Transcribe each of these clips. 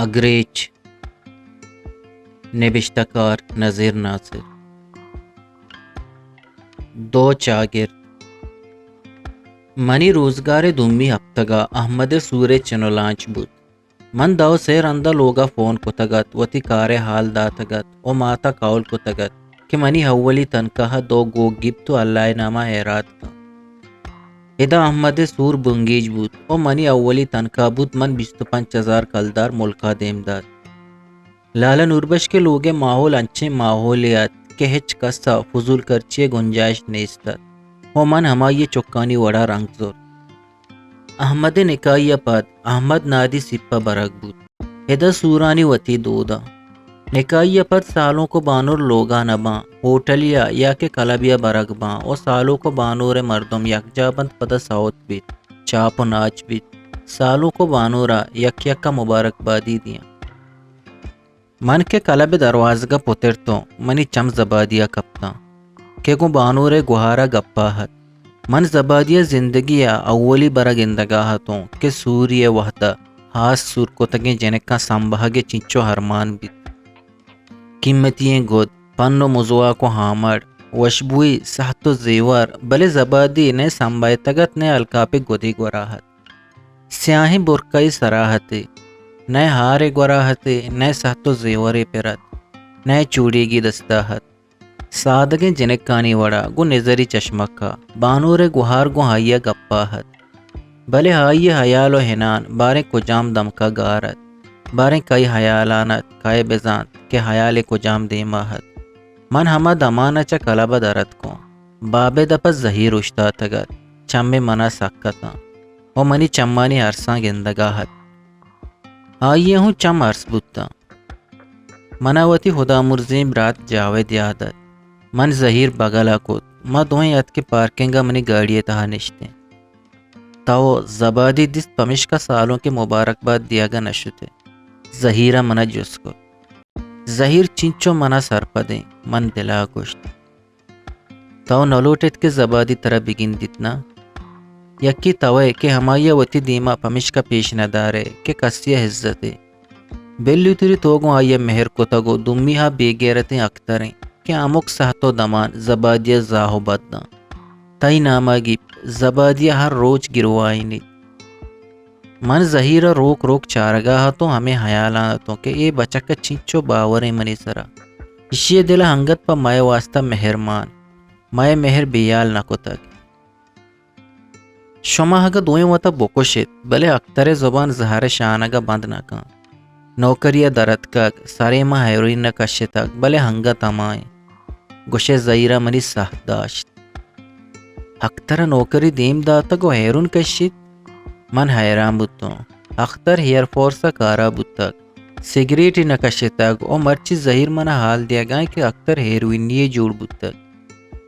اگریچ، نبشتہ کار نذیر ناصر۔ دو چاگرد۔ منی روزگار ءِ دومی ہپتگ ءَ احمد ءِ سور ءِ چنو لانچ بوت۔ من دو سے رند ءَ لوگ ءَ فون کتگ ات، وتی کار ءِ ہال داتگ ات ءُ مات ءَ کول کتگ ات کہ منی اولی تنکاہ ءَ دو گوک گیپت ءُ اللہ ءِ نام ءَ ہیرات کن۔ ادا احمد ءِ سور بنگیج بوت ءُ منی اولی تنکاہ بوت، من بیست ءُ پنچ ہزار کلدار ملک ءَ دیم دات۔ لالا نوربشک ءِ لوگ ءِ ماحول انچیں ماحولے ات کہ ہچ کس ءَ فضول کرچی ءِ گنجائش نیست ات ءُ من ہمائی ءِ چکانی وڑ ءَ رنگ زرت۔ احمد ءِ نکاحی ءَ پد احمد نادی سیپ ءَ برگ بوت۔ ادا سورانی وتی دود ءَ۔ نکاحی ءَ پد سالونک ءُ بانور لوگ ءَ نہ باں، ہوٹلے ءَ یا کہ کلبے ءَ برگ باں ءُ سالونک ءُ بانور ءِ مردم یکجاہ بنت، پدا سوت بیت، چاپ ءُ ناچ بیت۔ سالونک ءُ بانور ءَ یک یک ءَ مبارکبادی دیاں۔ من کہ کلب ءِ دروازگ ءَ پترتوں، منی چم زبادی ءَ کپتاں کہ گوں بانور ءِ گہار ءَ گپ ءَ ات۔ من زبادی ءِ زندگی ءِ اولی بر ءَ گندگ ءَ اتوں کہ سوری ءِ وہد ءَ ہاس سور کتگیں جنکاں سمبہگ ءِ چنچو ارمان بیت۔ قیمتی ئیں گد، پن ءُ مزواک ءُ ہامڑ، وشبوئی، سہت ءُ زیور، بلے زبادی نئے سمبہتگ ات، نئے الکاپی گدے گورا ات۔ سیاہیں برکئی سرا اتے، نئے ہارے گورا اتے، نئے سہت ءُ زیورے پر ات، نئے چوڑیگی دستا ات۔ سادگیں جنکانی وڑا گوں نزری چشمکا بانور ءِ گہار گوں آئی ءَ گپا ات۔ بلے آئی ءِ ہیال ءُ ہنان باریں کجام دمکا گار ات، باریں کئی ہیالان ات، کئے بزانت کہ ہیالے کجام دیما ات۔ من ہما دمان ءَ چہ کلب ءَ در اتکوں۔ باب ءِ دپ ءَ زہیر اوشتاتگ ات، چم منا سک اتاں ءُ منی چمانی ارساں گندگا ات۔ آئی ءِ ہوں چم ارس بوتاں۔ منا وتی ہدامرزیں برات جاوید یاد ات۔ من زہیر بگل ءَ کت۔ ما دوئیں اتکیں پارکنگ ءَ منی گاڑی ءِ تہا نشتیں۔ تو زبادی دیست، پمیشکا سالونک ءِ مبارکباد دیگ ءَ نہ شت ئے؟ زہیر ءَ منا جست کت۔ زہیر چنچو منا سرپدیں، من دل ءَ گوشت۔ تو نہ لوٹ ایت کہ زبادی ترا بگندیت نا؟ یکے تو ئے کہ ہمائی ءَ وتی دیما پمیشکا پیش نہ دار ئے کہ کسی ءَ عزت ئے۔ بلوتری تو گوں آئی ءَ مہر کتگ ءُ دومی ہا بے غیرتیں اکتریں کہ ہمک سہت ءُ دمان زبادی ءَ زاہ ءُ بد داں۔ تئی نام ءَ گیپت، زبادی ءَ ہر روچ گروائینیت۔ من زہیر ءَ روک روک چارگا اتوں، ہمے ہیالاں اتوں کہ اے بچک ءَ چنچو باوریں منی سرا۔ ایشی ءِ دل ءَ انگت پہ مئے واستا مہر مان، مئے مہر بے ہیال نہ کتگ۔ شما اگاں دوئیں وتا بکش ایت، بلے اکتر ءِ زبان زہر ءِ شانگ ءَ بند نہ کن۔ نوکری ءَ در اتکگ، سرے ما ہیروئن ءَ کشتگ، بلے انگت ہما ایں۔ گوشئے زہیر ءَ منی ساہ داشت۔ اکتر ءَ نوکری دیم داتگ ءُ ہیرون کشیت؟ من حیران بوتوں۔ اختر ایئر فورس ءَ کارا بوتگ، سگریٹے نہ کشتگ ءُ مرچی زہیر من ءَ حال دیگ ءَ کہ اختر ہیروئنی یے جوڑ بوتگ۔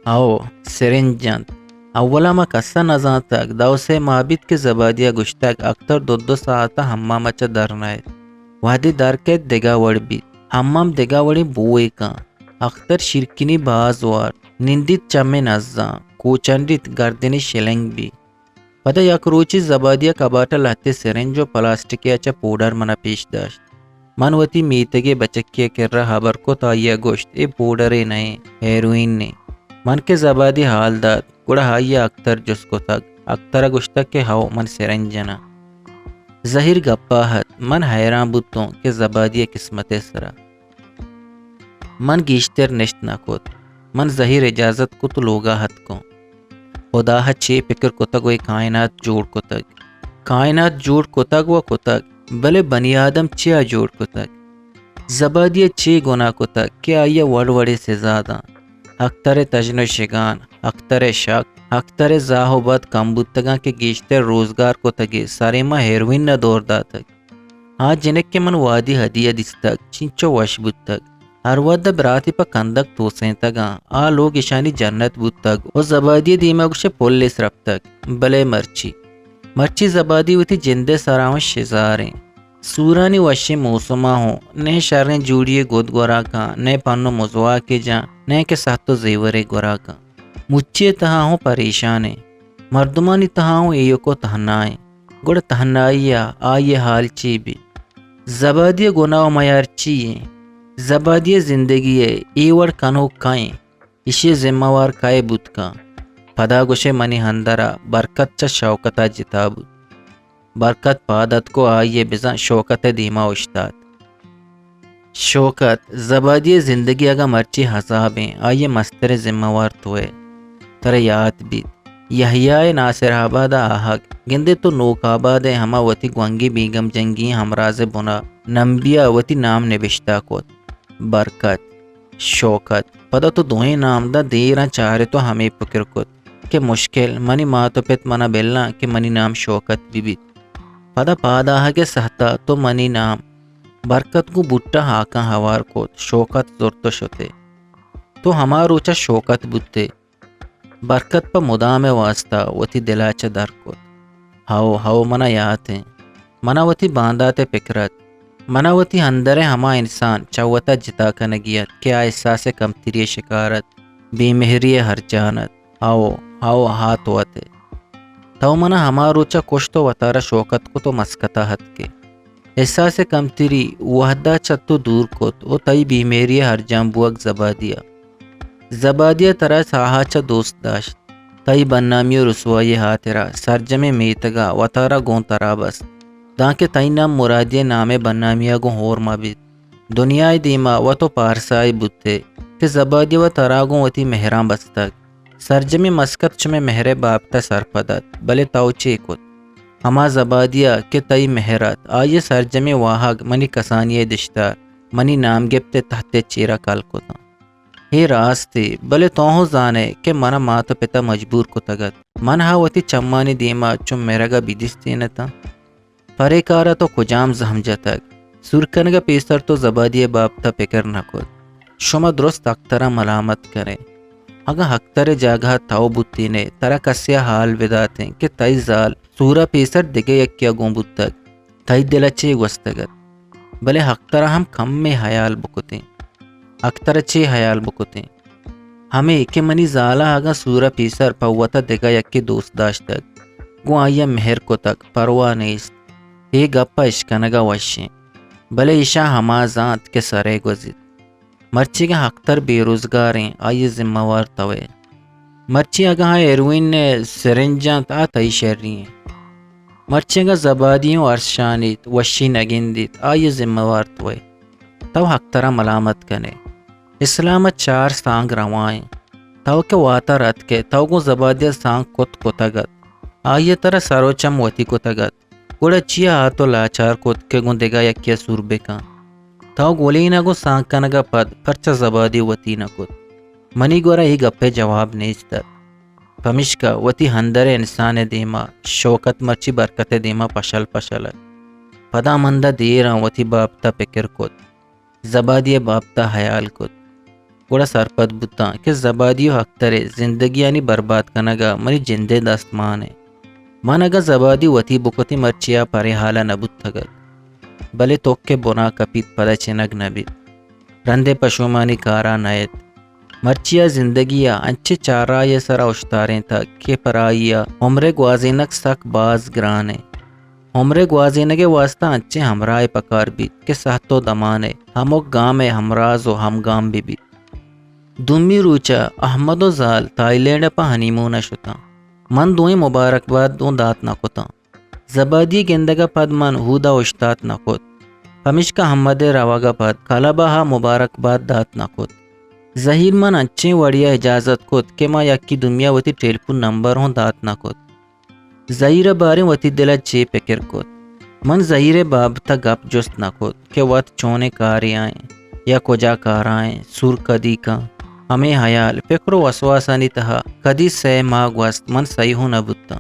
ہئو، سرنج اَنت۔ اولا ما کس ءَ نہ زانتگ، دو سے ماہ بیت کہ زبادی ءَ گوشتگ اختر دو دو ساعت ءَ حمام ءَ چہ در نئیت۔ وہدے در کئیت دگہ وڑ بیت، حمام دگہ وڑیں بوئے کن۔ اختر شیرکنی باز وارت، نندیت چمے نزاں، کوچنڈیت گردنی شلنگ بیت۔ پدا یک روچے زبادی ءَ کباٹ ءَ لہتے سرنج ءُ پلاسٹکے ءَ چہ پوڈر من ءَ پیش داشت۔ من وتی میتگے بچکے ءِ کرا ہبر کت، آئی ءَ گوشت، اے پوڈرے نہ ایں، ہیروئن ایں۔ من کہ زبادی حال دات، گڑا آئی ءَ اختر جست کتگ۔ اختر ءَ گوشتگ کہ ہئو، من سرنج جناں۔ زہیر گپا ات۔ من حیران بوتوں کہ زبادی ءِ قسمت ءِ سرا۔ من گیشتر نشت نہ کت۔ من زہیر اجازت کت ءُ لوگا اتکوں۔ ہدا ءَ چے پکر کتگ ءُ اے کائنات جوڑ کتگ۔ کائنات جوڑ کتگ ءُ کتگ، بلے بنی آدم چیا جوڑ کتگ؟ زبادی ءَ چے گناہ کتگ کہ آئی ءَ وڑ وڑیں سزا داں؟ اختر ءِ تژن ءُ شگان، اختر ءِ شک، اختر ءِ زاہ ءُ بد کم بوتگاں کہ گیشتر روزگار کتگ ءُ سرے ما ہیروئن ءَ دور داتگ۔ آ جنک کہ من وہدی ہدی ءَ دیستگ، چنچو وش بوتگ۔ ہر وہد ءَ براتے پہ کندگ توسینتگاں۔ آ لوگ اشانی جنت بوتگ ءُ زبادی ءِ دیما گوشئے پلے سرپتگ۔ بلے مرچی، مرچی زبادی وتی جند ءِ سرا اوں شزاریں۔ سورانی وشیں موسما اوں نئے شریں جوڑی ءِ گد گورا کن، نئے پن ءُ مزواکے جن، نئے کہ سہت ءُ زیورے گورا کن۔ مچی ءِ تہا اوں پریشانیں، مردمانی تہا اوں ایوک ءُ تہنائیں۔ گڑا تہنائی ءَ آئی ءِ حال چے بیت؟ زبادی ءِ گناہ ءُ میار چی ایں؟ زبادی ءِ زندگی ءِ اے وڑ کنوک کئے ایں؟ ایشی ءِ ذمہ وار کئے بوت کن؟ پدا گوشئے منی اندر ءَ برکت چہ شوکت ءَ جتا بوت۔ برکت پاد اتک ءُ آئی ءَ بزاں شوکت ءِ دیما اوشتات۔ شوکت، زبادی ءِ زندگی اگاں مرچی عذاب ایں، آئی ءِ مستریں ذمہ وار تو ئے۔ ترا یات بیت، یحییٰ ءِ ناصر آباد ءَ آہگ، گندے تو نوک آباد ءِ ہما وتی گونگی بیگم جنگی ہمراز ءِ بنا نمبی ءَ وتی نام نبشتہ کت۔ برکت، شوکت۔ پدا تو دوئیں نام داں دیراں چارت ءُ ہمے پکر کت کہ مشکل منی مات ءُ پت منا بلاں کہ منی نام شوکت بہ بیت۔ پدا پاد آہگ ءِ سہت ءَ تو منی نام برکت گوں بوٹاں ہاکاں ہوار کت، شوکت زرت ءُ شت ئے۔ تو ہما روچ ءَ شوکت بوت ئے۔ برکت پہ مدام ءِ واستا وتی دل ءَ چہ در کت۔ ہئو، ہئو، منا یات ایں۔ منا وتی باندات ءِ پکر ات۔ منا وتی اندر ءِ ہما انسان چہ وت ءَ جتا کنگی ات کہ آ احساس ءِ کمتری ءِ شکار ات، بے مہری ءِ ہرجان ات۔ ہئو، ہئو، آ تو ات ئے۔ تو منا ہما روچ ءَ کشت ءُ وتارا شوکت کت ءُ مسکت ءَ اتک ئے۔ احساس ءِ کمتری وہد ءَ چہ تو دور کت ءُ تئی بے مہری ءِ ہرجان بوگ زبادی ءَ۔ زبادی ءَ ترا ساہ ءَ چہ دوست داشت۔ تئی بدنامی ءُ رسوائی ءِ ہاترا سرجمیں میتگ ءَ وتارا گوں ترا بست، دانکہ تئی نام مرادی ءِ نام ءِ بدنامی ءَ گوں ہور مہ بیت۔ دنیا ءِ دیما وت ءُ پارسائی بوت ئے کہ زبادی ءَ وَ ترا گوں وتی مہراں بستگ۔ سرجمیں مسکت شمئے مہر ءِ بابت ءَ سرپد ات، بلے تو چے کت؟ ہما زبادی ءَ کہ تئی مہر ات، آئی ءِ سرجمیں واہگ منی کسانی ءِ دشتار، منی نام گپت ءِ تہت ءِ چیرا کل کتاں۔ اے راستے، بلے تو ہوں زان ئے کہ منا مات ءُ پت ءَ مجبور کتگ ات۔ من ہا وتی چمانی دیما چو مرگ ءَ بدیستین اتاں۔ پرے کار ءَ تو کجام زہم جتگ؟ سور کنگ ءَ پیسر تو زبادی ءِ بابت ءَ پکر نہ کت۔ شما درست ہکتر ءَ ملامت کن ئے۔ اگاں ہکتر ءِ جاگہ ءَ تو بوتین ئے، ترا کسے ءَ ہال بداتیں کہ تئی زال سور ءَ پیسر دگہ یکے ءَ گون بوتگ، تئی دل ءَ چے گوستگ ات؟ بلے ہکتر ءَ ہم کمے ہیال بکتیں۔ ہکتر ءَ چے ہیال بکتیں؟ ہمے کہ منی زال ءَ اگاں سور ءَ پیسر پہ وت ءَ دگہ یکے دوست داشتگ، گوں آئی ءَ مہر کتگ، پرواہ نیست۔ اے گپ ءَ اشکنگ ءَ وش ایں، بلے ایشاں ہما زانت کہ سر ءَ گوزیت۔ مرچی اگاں ہکتر بے روزگار ایں، آئی ءِ ذمہ وار تو ئے۔ مرچی اگاں آ ہیروئن ءِ سرنج انت، آ تئی شری ایں۔ مرچی اگاں زبادی اوں ارشانیت، وشی نہ گندیت، آئی ءِ ذمہ وار تو ئے۔ تو ہکتر ءَ ملامت کن ئے۔ اسلام ءَ چار سانگ روا ایں۔ تو کہ واتر اتک ئے، تو گوں زبادی ءَ سانگ کت کتگ ات۔ آئی ءَ ترا سر ءُ چم وتی کتگ ات۔ گڑا چیا آ تو لاچار کت کہ گوں دگہ یکے ءَ سور بکن؟ تو گلین ءَ گوں سانگ کنگ ءَ پد پرچا زبادی وتی نہ کت؟ منی گورا اے گپ ءِ جواب نیست ات۔ پمیشکا وتی اندر ءِ انسان ءِ دیما شوکت مرچی برکت ءِ دیما پشل پشل ات۔ پدا من داں دیراں وتی بابت ءَ پکر کت۔ زبادی ءِ بابت ءَ ہیال کت، گڑا سرپد بوتاں کہ زبادی ءُ ہکتر ءِ زندگیانی برباد کنگ ءَ منی جند ءِ دست مان ایں۔ من اگاں زبادی وتی بکتیں، مرچی آ پرے ہال ءَ نہ بوتگ ات، بلے توک ءِ بنا کپیت، پدا چنگ نہ بیت۔ رند ءِ پشومانی کار ءَ نئیت۔ مرچی آ زندگی ءَ انچیں چاراہے ءِ سرا اوشتارینتگ کہ پر آئی ءَ عمر ءِ گوازینگ سک باز گران ایں۔ عمر ءِ گوازینگ ءِ واستا انچیں ہمراہے پکار بیت کہ سہت ءُ دمان ءِ ہمک گام ءِ ہمراز ءُ ہمگام بہ بیت۔ دومی روچ ءَ احمد ءُ زال تھائی لینڈ ءَ پہ ہنی مون ءَ شتاں۔ من دوئیں مبارک بات اوں دات نہ کتاں۔ زبادی ءِ گندگ ءَ پد من اود ءَ اوشتات نہ کت، پمیشکا احمد ءِ روگ ءَ پد کلب ءَ ہا مبارک بات دات نہ کت۔ زہیر من انچیں وڑے ءَ اجازت کت کہ ما یکے دومی ءَ وتی ٹیلیفون نمبر ہوں دات نہ کت۔ زہیر ءَ باریں وتی دل ءَ چے پکر کت؟ من زہیر ءِ بابت ءَ گپ جست نہ کت کہ وت چونیں کارے ءَ ایں یا کجا کار ءَ ایں، سور کدی کن۔ ہمے ہیال، پکر ءُ وسواسانی تہا کدی سئے ماہ گوست، من سہی ہوں نہ بوتاں۔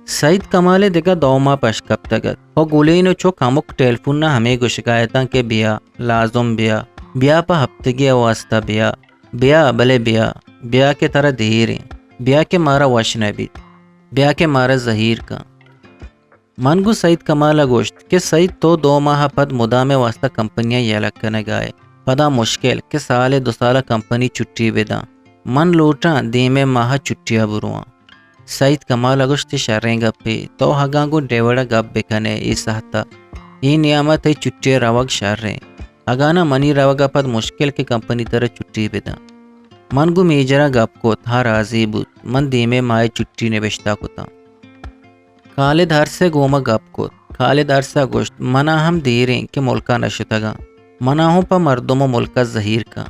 سعید کمال ءِ دگہ دو ماہ پش کپتگ ات ءُ گلین ءُ چک ہمک ٹیلیفون ءَ ہمے گوشگ ءَ اتاں کہ بیا، لازم بیا، بیا پہ ہپتگے ءِ واستا بیا، بیا، بلے بیا، بیا کہ ترا دیر ایں، بیا کہ مارا وش نہ بیت، بیا کہ مارا زہیر کن۔ من گوں سعید کمال ءَ گوشت کہ سعید، تو دو ماہ ءَ پد مدام ءِ واستا کمپنی ءَ یلہ کنگ ءَ ئے، پدا مشکل کہ سال ءِ دو سال ءَ کمپنی چھٹی بداں، من لوٹاں دیم ءِ ماہ ءَ چھٹی ءَ برواں۔ سعید کمال ءَ گوشت، اے شریں گپے، تو اگاں گوں ڈیوڈ ءَ گپ بکن ئے اے ساھت ءَ، اے نیام ءَ تئی چھٹی ءِ روگ شر اِنت۔ اگاں نہ منی روگ ءَ پد مشکل کہ کمپنی ترا چھٹی بدنت۔ من گوں میجر ءَ گپ کت، آ راضی بوت۔ من دیمے ماہ ءِ چھٹی نبشتہ کتاں۔ خالد ارس ءِ گوما گپ کت۔ خالد ارس ءَ گوشت، من ءَ ہم دیر اِنت کہ ملک ءَ نہ شتگاں۔ من ءَ ہوں پہ مردم ءُ ملک ءَ زہیر کن۔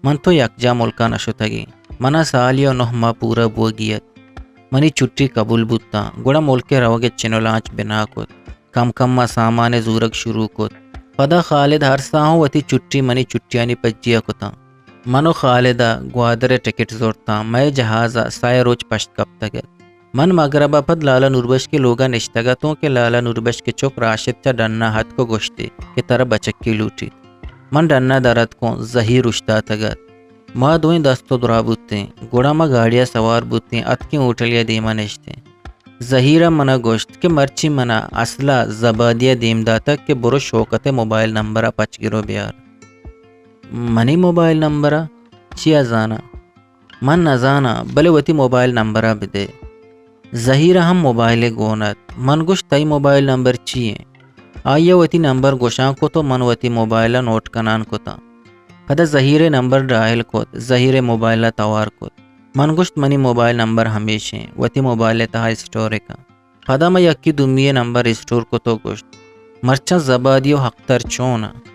من تو یکجاہ ملک ءَ نہ شتگیں۔ من ءَ سالے ءُ نہ ماہ پورا بوگی اَت۔ منی چھٹی قبول بوتاں، گڑا ملک ءِ روگ ءِ چن ءُ لانچ بنا کت۔ کم کم ءَ سامان ءِ زورگ شروع کت۔ پدا خالد ارس ءَ ہوں وتی چھٹی منی چھٹیانی پجی ءَ کتاں۔ من ءُ خالد ءَ گوادر ءِ ٹکٹ زرتاں۔ مئے جہاز ءَ سئے روچ پشت کپتگ اَت۔ من مگرب ءَ پد لالا نوربشک ءِ لوگ ءَ نشتگ اتوں کہ لالا نوربشک ءِ چک راشد چہ ڈن ءَ اتک ءُ گوشتی کہ ترا بچکے لوٹیت۔ من ڈن ءَ در اتکوں، زہیر اوشتاتگ اَت۔ ما دوئیں دست ءُ دراہ بوتیں، گڑا ما گاڑی ءَ سوار بوتیں، اتکیں ہوٹلے ءِ دیم ءَ نشتیں۔ زہیر ءَ من ءَ گوشت کہ مرچی من ءَ اصل ءَ زبادی ءَ دیم داتگ کہ برو شوکت ءِ موبائل نمبر ءَ پچ گر ءُ بیار۔ منی موبائل نمبر ءَ؟ چیا زاناں؟ من نہ زاناں، بلے وتی موبائل نمبر ءَ بدے۔ زہیر ءَ ہم موبائلے گون اَت۔ من گوشت، تئی موبائل نمبر چی اِنت؟ آئی ءَ وتی نمبر گوشان کت ءُ من وتی موبائل ءَ نوٹ کنان کتاں۔ پدا زہیر ءِ نمبر ڈائل کت، زہیر ءِ موبائل ءَ توار کت۔ من گوشت، منی موبائل نمبر ہمیش اِنت، وتی موبائل ءِ تہا اسٹور کن۔ پدا ما یکے دومی ءِ نمبر اسٹور کت ءُ گوشت، مرچاں زبادی ءُ اختر چون اَنت؟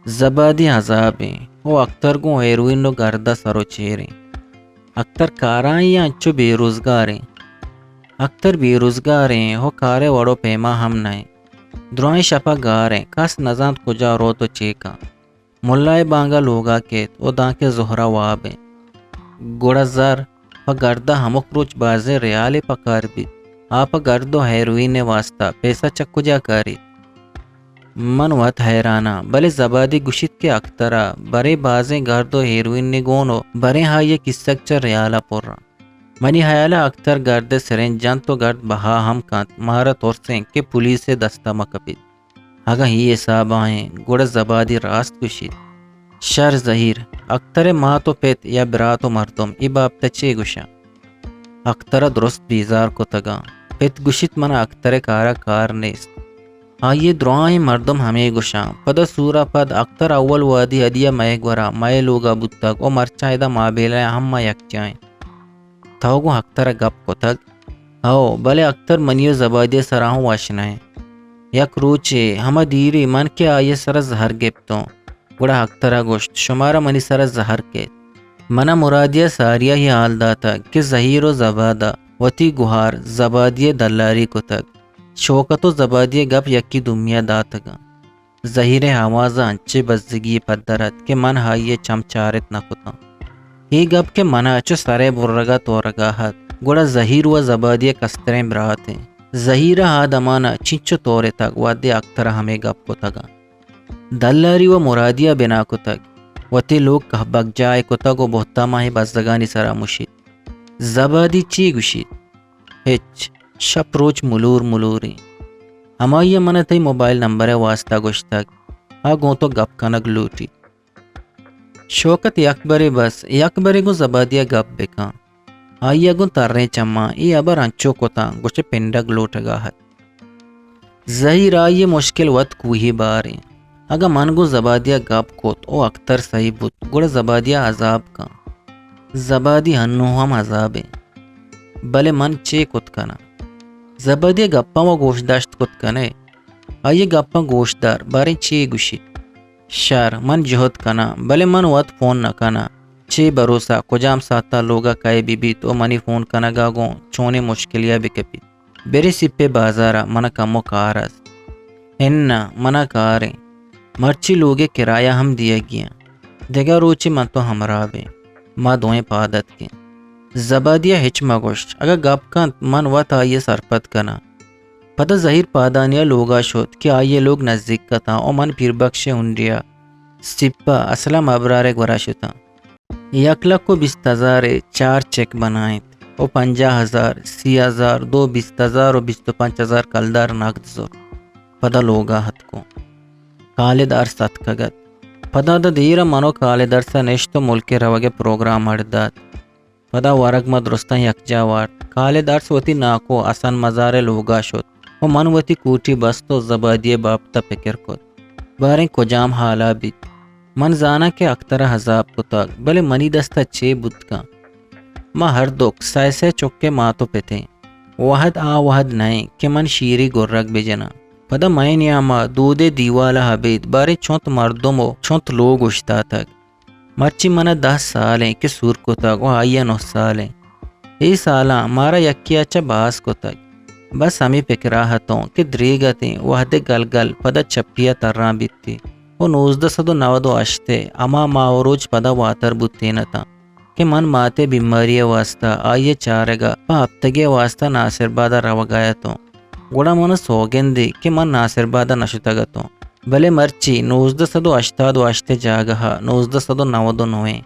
زبادی عذاب اِنت ءُ اختر گوں ہیروئن ءُ گرد ءَ سر ءُ چیر اِنت۔ اختر کارائیں یا انچو بے روزگار اِنت؟ اختر بے روزگار اِنت ءُ کار ءِ وڑ ءُ پیما ہم نہ اِنت۔ دراہیں شپ ءَ گار اِنت، کس نہ زانت کجا روت ءُ چے کنت۔ ملا ءِ بانگ ءَ لوگ ءَ کیت ءُ دانکہ زہر ءَ واب اِنت۔ گڑا زر پہ گرد ءَ ہمک روچ بازیں ریالے پکار بیت۔ آ پہ گرد ءُ ہیروئن ءِ واستا پیسہ چہ کجا کاریت؟ من وت حیران آں، بلے زبادی گوشیت کہ اختر ءَ برے بازیں گرد ءُ ہیروئن گون ءُ برے آئی ءِ کیسگ چہ ریال ءَ پر اَنت۔ منی ہیال ءَ اختر گرد ءِ سرنج جنت ءُ گرد بہا ہم کنت، مارا ترس اِنت کہ پولیس ءِ دست ءَ مہ کپیت۔ اگاں اے حساب ءَ اِنت، گڑا زبادی راست گوشیت۔ شر زہیر، اختر ءِ مات ءُ پت یا برات ءُ مردم اے بابت ءَ چے گوشاں؟ اختر ءَ درست بیزار کتگ اَنت۔ پت گوشیت، من ءَ اختر ءِ کار ءَ کار نیست۔ آئی ءِ دراہیں مردم ہمے گوشاں۔ پدا سور ءَ پد اختر اول وہدی ہدی ءَ مئے گور ءَ، مئے لوگ ءَ بوتگ ءُ مرچاں ادا مابیلہ ءَ ہم ما یکجاہ ایں۔ تو گوں اختر ءَ گپ کتگ؟ ہئو، بلے اختر منی ءُ زبادی ءِ سرا ہوں وش نہ اِنت۔ یک روچے ہما دیری من کہ آئی ءِ سرا زہر گپتوں، گڑا اختر ءَ گوشت، شمارا منی سرا زہر کیت۔ من ءَ مرادی ءَ ساری ءَ اے حال داتگ کہ زہیر ءُ زباد ءَ وتی گہار زبادی ءِ دلاری کتگ۔ شوکت ءُ زبادی ءِ گپ یکے دومی ءَ داتگ اَنت۔ زہیر ءِ آواز ءَ انچیں بزگی پدر اَت کہ من آئی ءِ چم چارت نہ کتاں۔ اے گپ کہ من ءَ چو سر ءِ برگ ءَ تورگ ءَ اَت، گڑا زہیر وَ زبادی ءِ کستریں برات اِنت۔ زہیر ءَ آ دمان ءَ چنچو تورتگ، وہدے اختر ءَ ہمے گپ کتگ اَنت۔ دلاری وَ مرادی ءَ بنا کتگ، وتی لوگ کہبگجاہ ءَ کتگ ءُ بہتاماں اے بزگانی سرا مشیت۔ زبادی چی گوشیت؟ ہچ۔ شپ روچ ملور ملور اِنت۔ ہمائی ءَ من ءَ تئی موبائل نمبر ءِ واستا گوشتگ، آ گوں تو گپ کنگ لوٹیت۔ شوکت، یک برے بس، یک برے گوں زبادی ءَ گپ بکن۔ آئی ءَ گوں تریں چماں اے ہبر انچو کتاں، گوشے پنڈگ لوٹگ ءَ اَت۔ زہیر، آئی ءِ مشکل وت کوہی بار اِنت۔ اگاں من گوں زبادی ءَ گپ کت ءُ اختر سہی بوت، گڑا زبادی ءَ عذاب کن۔ زبادی ہنوں ہم عذاب اِنت۔ بلے من چے کت کناں؟ زبادی ءِ گپاں وَ گوش داشت کت کن ئے؟ آئی ءِ گپاں گوش دار، باریں چے گوشیت۔ شر، من جہد کناں، بلے من وت فون نہ کناں۔ چے بھروسہ، کجام ساعت ءَ لوگ ءَ کئے بہ بیت ءُ منی فون کنگ ءَ گوں چونیں مشکلے ءَ بہ کپیت۔ بریں سیپ ءِ بازار ءَ، من ءَ کمو کار است۔ اناں، من ءَ کار اِنت۔ مرچی لوگ ءِ کرایہ ہم دیگی اِنت۔ دگہ روچے من تو ہمراہ بیں۔ ما دوئیں پاد اتکیں۔ زبادی ءَ ہچ مہ گوش۔ اگاں گپ کنت، من وت آئی ءَ سرپد کناں۔ پدا زہیر پادانی ءَ لوگ ءَ شت کہ آئی ءِ لوگ نزیک اتاں ءُ من پیربکش ءِ ہنڈی ءَ سیپ ءَ اسلم ابرار ءِ گور ءَ شتاں۔ یک لکھ ءُ بیست ہزار ءِ چار چیک بنائینت ءُ پنجاہ ہزار، سی ہزار، دو بیست ہزار ءُ بیست ءُ پنچ ہزار کلدار نقد زرت۔ پدا لوگ ءَ اتکوں۔ خالد ارس اتکگ اَت۔ پدا داں دیر ءَ من ءُ خالد ارس ءَ نشت ءُ ملک ءِ روگ ءِ پروگرام اڈ دات۔ پدا ورگ ما درستاں یکجاہ وارت۔ خالد ارس وتی ناکو حسن مزار ءِ لوگ ءَ شت۔ و من وتی کوٹی بست و زبادی ءِ بابت ءَ پکر کت، باریں کجام حال ءَ بیت۔ من زاناں کہ اختر ءَ عذاب کتگ، بلے منی دست ءَ چے بوت کنت؟ ما ہر دک سئے سئے چک ءِ مات و پت ایں۔ وہد آ وہد نہ انت کہ من شیری گرگ بہ جناں۔ پدا مئے نیام ءَ دود ءِ دیوال ءَ ابید باریں چنت مردم و چنت لوگ اوشتاتگ۔ مرچی من ءَ دہ سال انت کہ سور کتگ و آئی ءَ نہ سال انت۔ اے سالاں مارا یکے ءَ چہ باز کتگ۔ بس ہمے پکر ءَ اتوں کہ دریگتیں وہد ءِ گلگل پدا چپی ءَ تران بیت و نوزدہ سد و نود و ہشت ءِ ہما ماہ و روچ پدا واتر بوتین اتاں کہ من مات ءِ بیماری ءِ واستا آئی ءِ چارگ ءَ پہ ہپتگے ءِ واستا ناصر آباد ءَ روگ ءَ اتوں۔ گڑا من ءَ سوگندے کہ من ناصر آباد ءَ نہ شتگ اتوں، بلے مرچی نوزدہ سد و ہشتاد و ہشت ءِ جاگہ ءَ نوزدہ سد و نود و نو ایں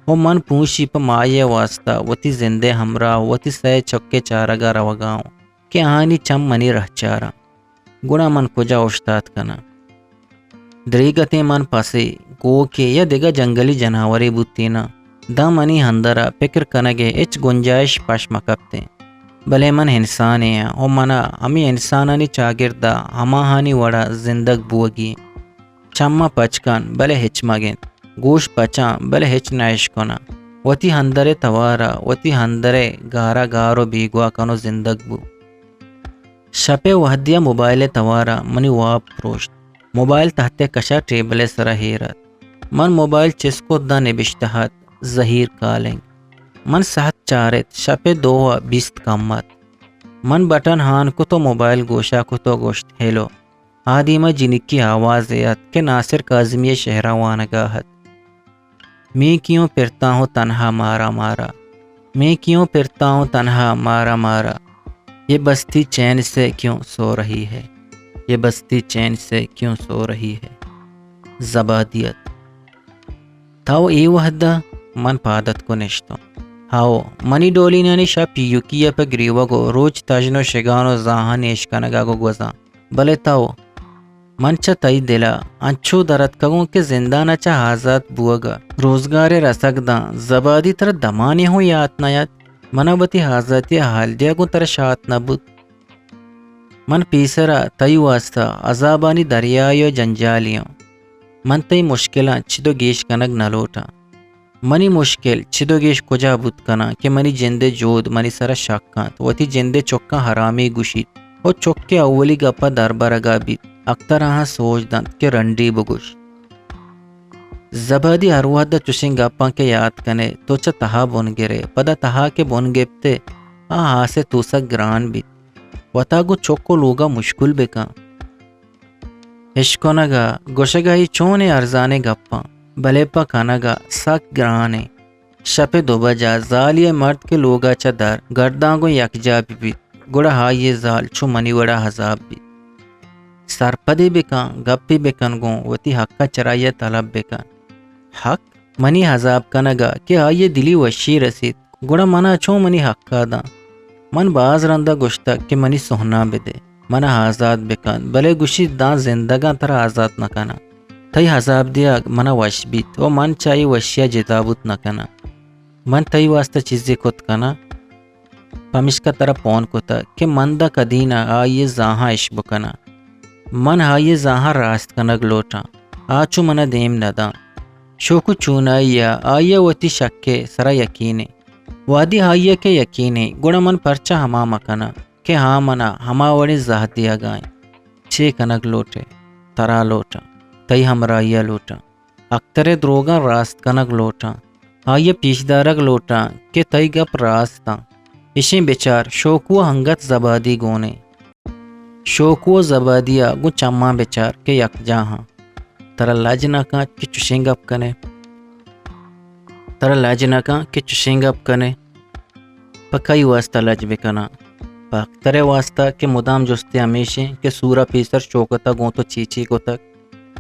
و من پونشی پہ ماہے ءِ واستا وتی زند ءِ ہمراہ و وتی سئے چک ءِ چارگ ءَ روگ ءَ اوں کہ آہانی چم منی رہچاراں۔ گڑا من کجا اوشتات کناں؟ دریگتیں من پسے، گوکے یا دگہ جنگلی جناورے بوتیناں، داں منی اندر ءَ پکر کنگ ءِ ہچ گنجائش پش مہ کپتیں۔ بلے من انسانے آں و من ءَ ہمے انسانانی چاگرد ءَ ہماہانی وڑ ءَ زندگ بوگی انت۔ چماں پچ کن، بلے ہچ مہ گند۔ گوش پچاں، بلے ہچ نہ اشکناں۔ وتی اندر ءِ توار ءَ، وتی اندر ءِ گار ءَ گار و بیگواہ کن و زندگ بو۔ شپ ءِ وہدے ءَ موبائل ءِ توار ءَ منی واب پروشت۔ موبائل تحت ءِ کش ءَ ٹیبل ءِ سر ءَ ایر ات۔ من موبائل چست کت، داں نبشتہ ات، زہیر کالنگ۔ من ساعت چارت، شپ ءِ دو ءَ بیست کم ات۔ من بٹن آن کت و موبائل گوش ءَ کت و گوشت، ہیلو۔ آ دیم ءَ جنکی آوازے ات کہ ناصر کاظمی ءِ شعر ءَ وانگ ءَ ات۔ میں کیوں پھرتا ہوں تنہا مارا مارا، میں کیوں پھرتا ہوں تنہا مارا مارا، یہ بستی چین سے کیوں سو رہی ہے، یہ بستی چین سے کیوں سو رہی ہے۔ زبادی ات۔ تاو اے وہد ءَ من پاد اتک و نشتوں۔ ہاو، منی ڈولینانی شپ ایوکی ءَ پہ گریوگ و روچ تژن و شگان و زاہانی اشکنگ ءَ گوں گوزاں۔ بلے تاو، من چہ تئی دل ءَ انچو در اتکگوں کہ زندان ءَ چہ آزات بوگ ءَ روزگارے رسگ داں، زبادی ترا دمانے ہوں یات نہ ات۔ من ءَ وتی آزاتی ءِ حال دیگ گوں ترا شات نہ بوت۔ من پیسر ءَ تئی واستا عذابانی دریائے ءُ جنجالے آں۔ من تئی مشکلاں چد ءُ گیش کنگ نہ لوٹاں۔ منی مشکل چد ءُ گیش کجا بوت کناں کہ منی جند ءِ جہد منی سر ءَ شک کنت، وتی جند ءِ چکاں حرامی گوشیت ءُ چک ءِ اولی گپ ءَ دربرگ ءَ بیت، اکتر آہاں سوج دنت کہ رنڈی بگوش۔ زبادی، ہر وہد ءَ چشیں گپاں کہ یات کن ئے، تو چہ تہا بن گر ئے، پدا تہا کہ بن گپت ئے، آ آس ءِ توسگ گران بیت۔ وتا گوں چک ءُ لوگ ءَ مشکل بہ کن۔ اشکنگ ءَ گوشگ ءَ اے چونیں ارزانیں گپاں، بلے پہ کنگ ءَ سک گران ایں۔ شپ ءِ دو بج ءَ زالی ءِ مرد کہ لوگ ءَ چہ در گرداں گوں یکجاہ بہ بیت، گڑا آئی ءِ زال چو منی وڑ ءَ عذاب بیت۔ سرپدے بہ کن، گپے بہ کن گوں، وتی حق ءَ چرائی ءَ طلب بہ کن۔ حق؟ منی عذاب کنگ ءَ کہ آئی ءَ دلی وشی رسیت، گڑا من ءَ چون منی حق ءَ داں؟ من باز رند ءَ گوشتگ کہ منی سہناں بدے، من ءَ آزات بہ کن، بلے گوشیت داں زندگ آں ترا آزات نہ کناں۔ تئی عذاب دیگ من ءَ وش بیت ءُ من چہ اے وشی ءَ جتا بوت نہ کناں۔ من تئی واستا چیزے کت کناں، پمیشکا ترا پون کتگ کہ من داں کدی نہ آئی ءِ زاہاں اش بکناں۔ من آئی ءِ زاہاں راست کنگ لوٹاں، آ چو من ءَ دیم نہ داں۔ شوکو چونائی ءَ آئی ءَ وتی شک ءِ سرا یقین ایں۔ وہدے آئی ءَ کہ یقین ایں، گڑا من پرچا ہما مہ کناں کہ آ من ءَ ہما وڑیں زہر دیگ ءَ ایں؟ چے کنگ لوٹ ئے؟ ترا لوٹاں، تئی ہمراہی ءَ لوٹاں۔ اکتر ءِ دروگاں راست کنگ لوٹاں، آئی ءَ پیش دارگ لوٹاں کہ تئی گپ راست آں۔ اشیں بچار، شوکو ءَ انگت زبادی گون ایں۔ شوکو ءَ زبادی ءَ گوں چماں بچار کہ یکجاہ آں۔ ترا لج نہ کنت کہ چشیں گپ کن ئے؟ ترا لج نہ کنت کہ چشیں گپ کن ئے؟ پہ کئی واستا لج بہ کناں؟ پہ اکتر ءِ واستا کہ مدام جست ئے ہمیش ایں کہ سور ءَ پیسر شوکت ءَ گوں تو چی چی کتگ؟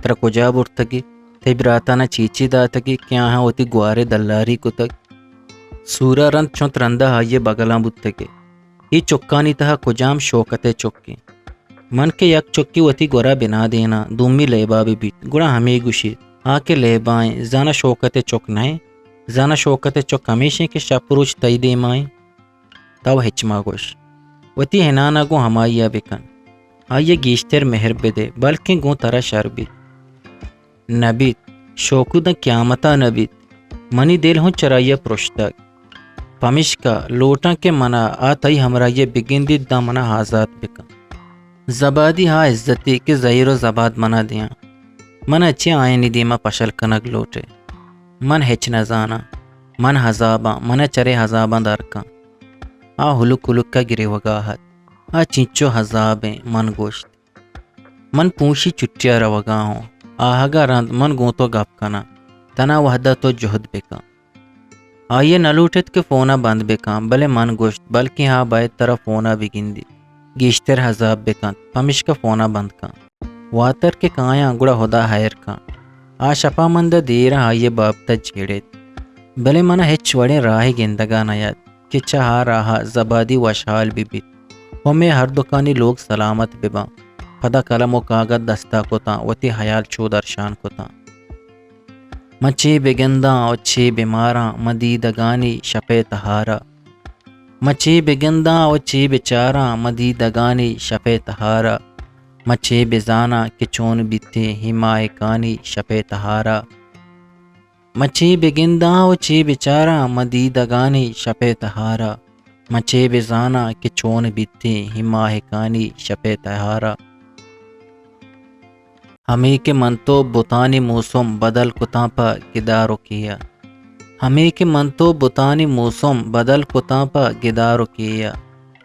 ترا کجا برتگی؟ تئی براتاں چی چی داتگی کہ آہاں وتی گوار ءِ دلاری کتگ؟ سور ءَ رند چنت رند ءَ آئی ءِ بگلاں بوتگ ئے۔ اے چکانی تہا کجام شوکت ءِ چک ایں؟ من کہ یک چکے وتی گورا بنا دیناں، دومی لیبا بہ بیت، گڑا ہمے گوشیت، آ کہ لیبا ایں، زاناں شوکت ءِ چک نہ ایں؟ زاناں شوکت ءِ چک ہمیش ایں کہ شپ روچ تئی دیما ایں؟ تو ہچ مہ گوش۔ وتی ہنان ءَ گوں ہمائی ءَ بہ کن۔ آئی ءَ گیشتر مہر بدے، بلکیں گوں ترا شر بیت۔ نہ بیت، شوکو داں قیامت ءَ نہ بیت۔ منی دل ہوں چرائی ءَ پرشتگ۔ پمیشکا لوٹاں کہ منا آ تئی ہمراہی ءَ بگندیت، داں منا آزات بکن۔ زبادی ہا عزتے کہ زہیر و زباد منا دیاں۔ من اچی آیانی دیما پشل کنگ لوٹے۔ من ہچ نزاناں۔ من ہزاباں، من چرے ہزاباں در کن۔ آ ہلک ہلک ءَ گریوگا ات۔ آ چینچو ہزابیں، من گوشت۔ من پونشی چھٹی ءَ روگا ہوں۔ آہگا رند من گوں تو گپ کناں۔ تنا وہدا تو جہد بکن۔ آئی ءَ نہ لوٹت کہ فون ءَ بند بکن، بلے من گوشت، بلکیں آ باید ترا فون ءَ بگندیت، گیشتر ہزاب بکنت، پمیشکا فون ءَ بند کن۔ واتر کہ کایاں گڑا ہدا ہیر کن۔ آ شپا من داں دیراں آئی ءِ بابت ءَ جیڑیت، بلے منا ہچ وڑیں راہے گندگا نیات کہ چہ آ راہ ءَ زبادی وشحال بہ بیت و مئے ہردکانی لوگ سلامت بباں۔ پدا قلم و کاگد دستا کتاں، وتی ہیال چو درشان کتاں۔ من چے بگنداں و چے بماراں، من دیدگانی شپے تہارا۔ من چے بگنداں و چے بچاراں، من دیدگانی شپے تہارا۔ من چے بزاناں کہ چون بیتیں ہماہکانی شپے تہارا۔ من چے بگنداں و چے بچاراں، من دیدگانی شپے تہارا۔ من چے بزاناں کہ چون بیتیں ہماہکانی شپے تہارا۔ ہمے کہ من تو بتانی موسم بدل کتاں پہ گدار و کیا۔ ہمے کہ من تو بتانی موسم بدل کتاں پہ گدار و کیا۔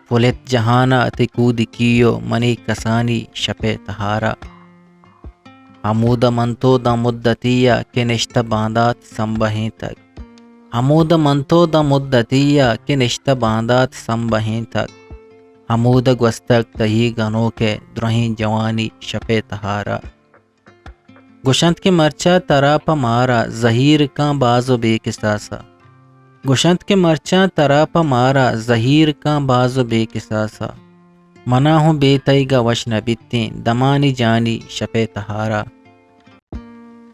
پلت جہان ءَ تئی کودکی و منی کسانی شپے تہارا۔ ہمود ءَ من تو داں مدتی ءَ کہ نشتہ باندات سمبہینتگ۔ ہمود ءَ من تو داں مدتی ءَ کہ نشتہ باندات سمبہینتگ۔ ہمود ءَ گوستگ تئی گنوک ءِ درہیں جوانی شپے تہارا۔ گوشنت کہ مرچا ترا پہ مارا زہیر کاں باز و بے کساسا۔ گوشنت کہ مرچاں ترا پہ مارا زہیر کاں باز و بے کساسا۔ منا ہوں بے تئیگا وش نہ بیتیں دمانی جانی شپے تہارا۔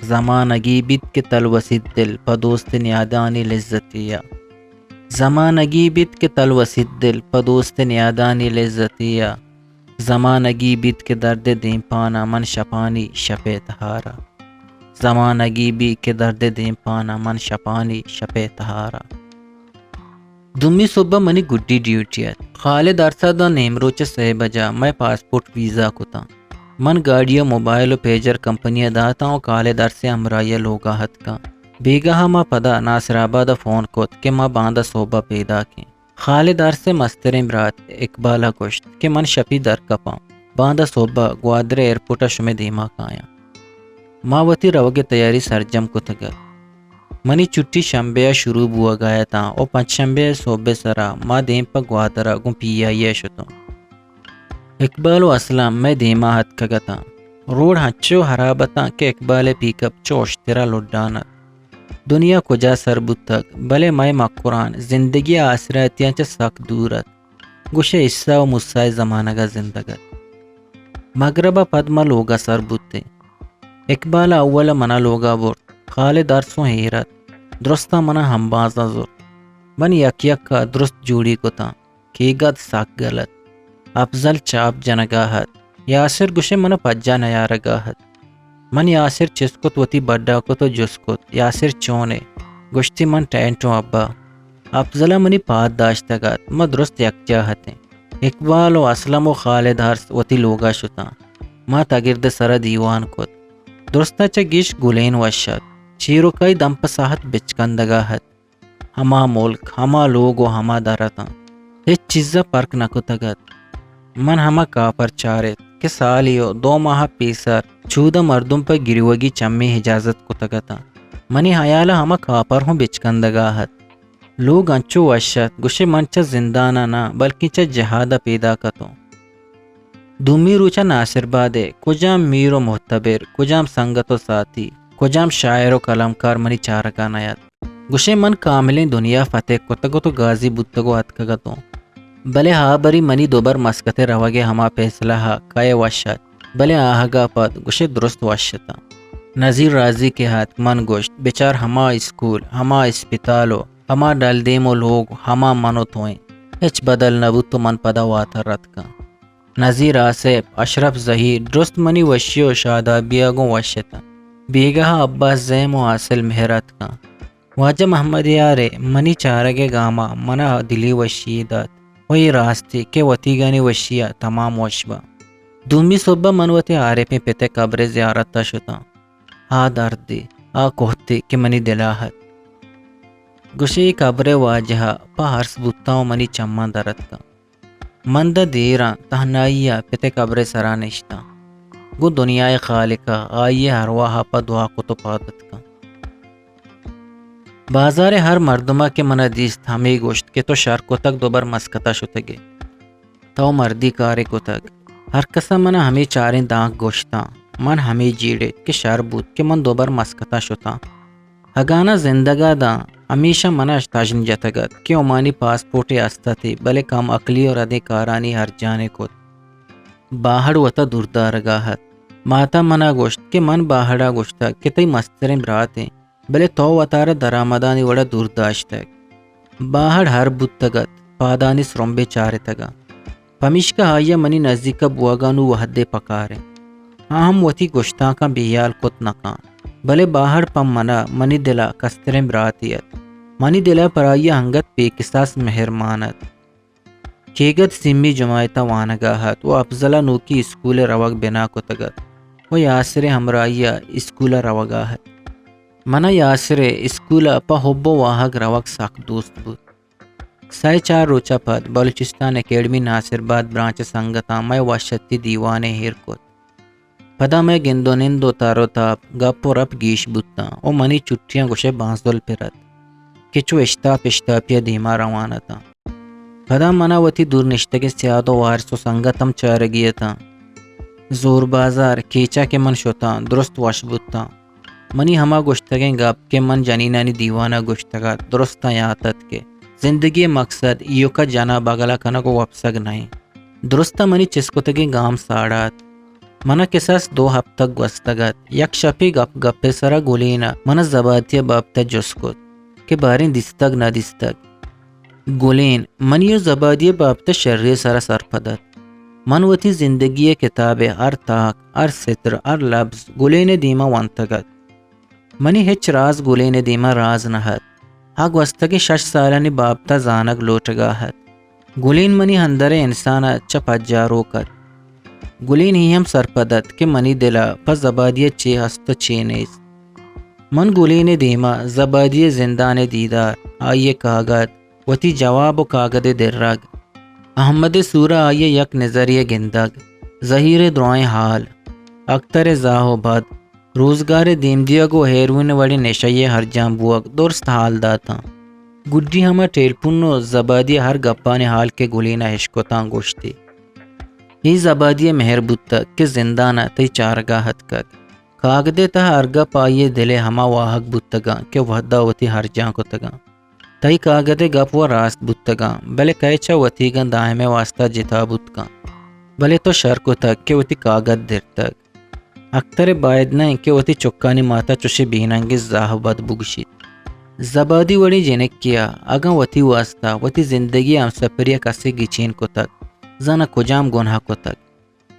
زمانگی بیت کہ تلوسیت دل پہ دوست نیادانی لذتیا۔ زمانگی بیت کہ تلوسیت دل پہ دوست نیادانی لذتیا۔ زمانگی بیت کہ درد دیمپانا من شپانی شپے تہارا۔ زمانگی بیت کہ درد دیمپانا من شپانی شپے تہارا۔ دومی صبح منی گڈی ڈیوٹی ات۔ خالد ارس ءَ داں نیمروچ ءَ سئے بجا مئے پاسپورٹ ویزا کتاں۔ من گاڑی ءَ موبائل و پیجر کمپنی ءَ داتاں و خالد ارس ءِ ہمراہی ءَ لوگا اتکاں۔ بیگاہ ءَ ما پدا ناصر آباد ءَ فون کت کہ ما باندا صحب ءَ پیداک ایں۔ خالد ارس ءِ مستریں برات اقبال ءَ گوشت کہ من شپی در کپاں، باندا صحب ءَ گوادر ءِ ایئرپورٹ ءَ شمئے دیما کایاں۔ ما وتی روگ ءِ تیاری سرجم کتگ ات۔ منی چھٹی شنبے ءَ شروع بوگ ءَ اتاں و پنچ شنبے ءِ صحب ءِ سرا ما دیم پہ گوادر ءَ گوں پی آئی اے ءَ شتوں۔ اقبال و اسلم مئے دیما اتکگ اتاں۔ روڈ ہنچو ہراب اتاں کہ اقبال ءِ پیک اپ چو اشترا لڈان ات۔ دنیا کجا سر بوتگ، بلے مئے مکران زندگی ءِ آسراتیاں چہ سک دور ات۔ گوشئے عیسی و موسی ءِ زمانگ ءَ زندگ ات۔ مگرب ءَ پد ما لوگ ءَ سر بوتیں۔ اقبال ءَ اول ءَ منا لوگ ءَ برت۔ خالد ارس اوں ایر ات۔ درستاں منا ہمبازاں زرت۔ من یک یک ءَ درست جوڑی کتاں۔ کیگد سک گل ات۔ افضل چاپ جنگ ءَ ات۔ یاسر گوشئے منا پجا نیارگ ءَ ات۔ من یاسر چست کت، وتی بڈ ءَ کت و جست کت، یاسر چون ئے؟ گوشتی، من ٹینٹ اوں ابا۔ افضل ءَ منی پاد داشتگ ات، ما درست یکجاہ اتیں۔ اقبال و اسلم و خالد ارس وتی لوگ ءَ شتاں۔ ما تگرد ءِ سرا دیوان کت۔ درستاں چہ گیش گلین وش ات۔ چیروکائی دم پہ ساہت بچکندگ ءَ ات۔ ہما ملک، ہما لوگ و ہما در اتاں۔ ہچ چیز ءَ پرک نہ کتگ ات۔ من ہما کاپر چارت کہ سالے و دو ماہ پیسر چودہ مردم پہ گریوگی چمی حجازت کتگ اتاں۔ منی ہیال ءَ ہما کاپر ہوں بچکندگ ءَ ات۔ لوگ انچو وش ات، گوشئے من چہ زندان ءَ نہ، بلکیں چہ جہاد ءَ پیداک اتوں۔ دومی روچ ءَ ناصر باد ءِ کجام میر و معتبر، کجام سنگت و ساتی، کجام شاعر و قلمکار منی چارگ ءَ نیات۔ گوشئے من کاملیں دنیا فتح کتگ ات و گازی بوتگ و اتکگ اتوں۔ بلے ہابری منی دوبر مسقط ءَ روگ ءِ ہما پیسلہ ءَ کئے وش ات، بلے آہگ ءَ پد گوشئے درست وش اتاں۔ نذیر رازی کہ ات، من گوشت، بچار ہما اسکول، ہما اسپتال و ہما ڈلدیم و لوگ ہما من و تو ایں۔ ہچ بدل نہ بوت و من پدا واتر اتکاں۔ نذیر آصف، اشرف ظہیر، درست منی وشی و شادابیا گوں وش اتاں۔ بیگاہ عباس زیم و حاصل مہر اتکاں۔ واجہ محمد یار ء منی چارگ ء گاما منا دلی وشی دات و اے راستی کہ وتیگانی وشی ء تمام وش باں۔ دومی صبح من وتی عارفیں پت ء قبر ء زیارت ء شتاں۔ آ دردے، آ کوہتے کہ منی دل ء ات۔ گوشے اے قبر ء واجہ ء پہ ارس بوتاں و منی چماں در اتکاں۔ من داں دیراں تہنائی ء پت ء قبر ء سرا نشتاں۔ گوں دنیا ء خالق ء آئی ء ارواہ ء پہ دعا کت و پاد اتکاں۔ بازار ء ہر مردم ء کہ من ء دیست، ہمے گوشت کہ تو شر کتگ، دوبر مسکت ء شتگ ئے۔ تو مردی کارے کتگ۔ ہر کس ء من ء ہمے چاریں دانک گوشتاں۔ من ہمے جیڑت کہ شر بوت کہ من دوبر مسکت ء شتاں۔ اگاں نہ زندگ ء داں، ہمیشہ من ء تژن جتگ ات کہ عمانی پاسپورٹے است اتی، بلے کم عقلی و ردیں کارانی ہرجانے کت۔ باہڑ وتا دور دارگا ات۔ ماتا منا گوشت کہ من باہڑا گوشتگ کہ تئی مستریں براتیں، بلے تو وتارا درآمدانی وڑا دور داشتگ۔ باہڑ ہر بوتگ ات، پادانی سرمبے چارتگاں۔ پمیشکا آئی ء منی نزیک ء بوگ ء نوں وہدے پکار انت۔ آ ہم وتی گشتانکاں بے ہیال کت نہ کنت، بلے باہڑ پہ من ء منی دل ء کستریں براتے ات۔ منی دل ء پر آئی ء انگت بے کساس مہر مان ات۔ کیگد سیمی جماعت ء وانگ ء ات و افضل ء نوکی اسکول ء روگ بنا کتگ ات و یاسر ء ہمراہی ء اسکول ء روگ ء ات۔ من ء یاسر ء اسکول ء پہ حب و واہگ روگ سک دوست بوت۔ سئے چار روچ ء پد بلوچستان اکیڈمی ناصر آباد برانچ ء سنگتاں مئے وشتی دیوانے ایر کت۔ پدا مئے گند و نند و تر و تاب، گپ و رپ گیش بوتاں و منی چھٹیاں گوشئے بانزل پر ات کہ چو اشتاپ اشتاپی ء دیما روان اتاں۔ پدا من ء وتی دور نشتگیں سیاد و وارس و سنگت ہم چارگی اتاں۔ زور بازار کیچ ء کہ من شتاں، درست وش بوتاں۔ منی ہما گوشتگیں گپ کہ من جنینانی دیوان ء گوشتگ ات، درستاں یات ات کہ زندگی ء مقصد ایوک ء جن ء بگل ء کنگ و وپسگ نہ انت۔ درستاں منی چست کتگیں گام ساڑات۔ من ء کساس دو ہپتگ گوستگ ات۔ یک شپے گپ گپ ء سرا گلین ء من ء زبادی ء بابت ء جست کت کہ باریں دیستگ نہ دیستگ۔ گلین منی و زبادی ء بابت ء شری ء سرا سرپد ات۔ من وتی زندگی ء کتاب ء ہر تاک، ہر ستر، ہر لبز گلین ء دیما ونتگ ات۔ منی ہچ راز گلین ء دیما راز نہ ات۔ آ گوستگیں شش سالانی بابت ء زانگ لوٹگا ات۔ گلین منی اندر ء انسان ء چہ پجاروک ات۔ گلین اے ہم سرپد ات کہ منی دل ء پہ زبادی ء چے ہست ء چے نیست۔ من گلین ء دیما زبادی ء زندان ء دیدار، آئی ء کاگد، وتی جواب و کاگد ء درگ، احمد ء سورا آئی ء یک نظرے ء گندگ، زہیر ء درائیں حال، اکتر ء زاہ و بد، روزگار ء دیم دیگ و ہیروئن وڑیں نشہ ء ہرجان بوگ درست حال داتاں۔ گڈی ہما ٹیلپون و زبادی ء ہر گپانی حال کہ گلین ء اشکتاں گوشتی۔ اے زبادی ء مہر بوتگ کہ زندان ء تئی چارگاہ اتکگ۔ کاگد ء تہ ہر گپ آئی ء دل ء ہما واہگ بوتگاں کہ وہدا وتی ہرجان کتگاں۔ تئی کاگد ء گپ و راست بوتگاں، بلے کئے چہ وتیگاں دائم ء واستا جتا بوت کن۔ بلے تو شر کتگ کہ وتی کاگد درتگ۔ اکتر ء باید نہ انت کہ وتی چکانی ماتا چوشیں بے ننگیں زاہ و بد بگوشیت۔ زبادی وڑیں جنکے ء اگاں وتی واستا وتی زندگی ء ہمسپری ء کسے گچین کتگ، زاناں کجام گناہ کتگ؟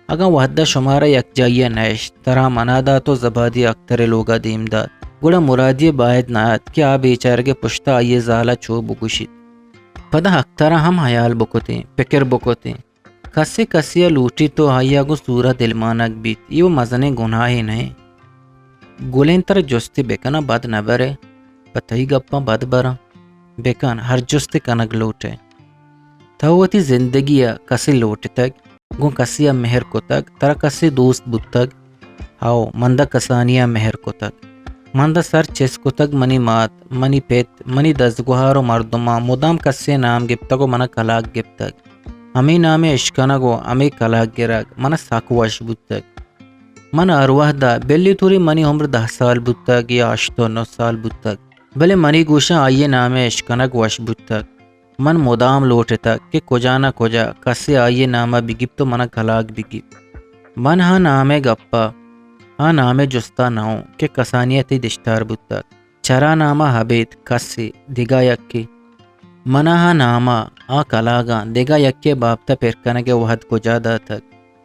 اگاں وہد ء شمارا یکجائی ء نہ اشت، ترا منا دات و زبادی اکتر ء لوگ ء دیم دات، گڑا مرادی ء باید نہ ات کہ آ بیچارگ ء پشت ء آئی ء زال ء چو بگوشیت۔ پدا اکتر ء ہم ہیال بکتیں، پکر بکتیں۔ کسے کسے ء لوٹیت و آئی ء گوں سور ء دلمانگ بیت، اے و مزنیں گناہے نہ انت۔ گلین ترا جستے بکناں بد نہ برئے، پہ تئی گپاں بد براں۔ بکن، ہر جستے کنگ لوٹئے۔ تو وتی زندگی ء کسے لوٹتگ؟ گوں کسے ء مہر کتگ؟ ترا کسے دوست بوتگ؟ ہئو، من داں کسانی ء مہر کتگ۔ من داں سر چست کتگ، منی مات، منی پت، منی دزگوہار و مردماں مدام کسے ء نام گپتگ و من ء کلاگ گپتگ۔ ہمے نام ء اشکنگ و ہمے کلاگ گرگ من ء سک وش بوتگ۔ من ہر وہد ء، بلے توری منی عمر دہ سال بوتگ یا ہشت و نو سال بوتگ، بلے منی گوشاں آئی ء نام ء اشکنگ وش بوتگ۔ من مدام لوٹتگ کہ کجا نہ کجا کسے آئی ء نام ء بگیپت و من ء کلاگ بگیپت۔ من آ نام ء گپ ء، آ نام ء جست ء نہ اوں کہ کسانی ء تئی دشتار بوتگ۔ چرا نام ء ابید کسے دگہ یکے۔ من ء آ نام ء، آ کلاگاں دگہ یکے ء بابت ء پر کنگ ء وہد کجا داتگ؟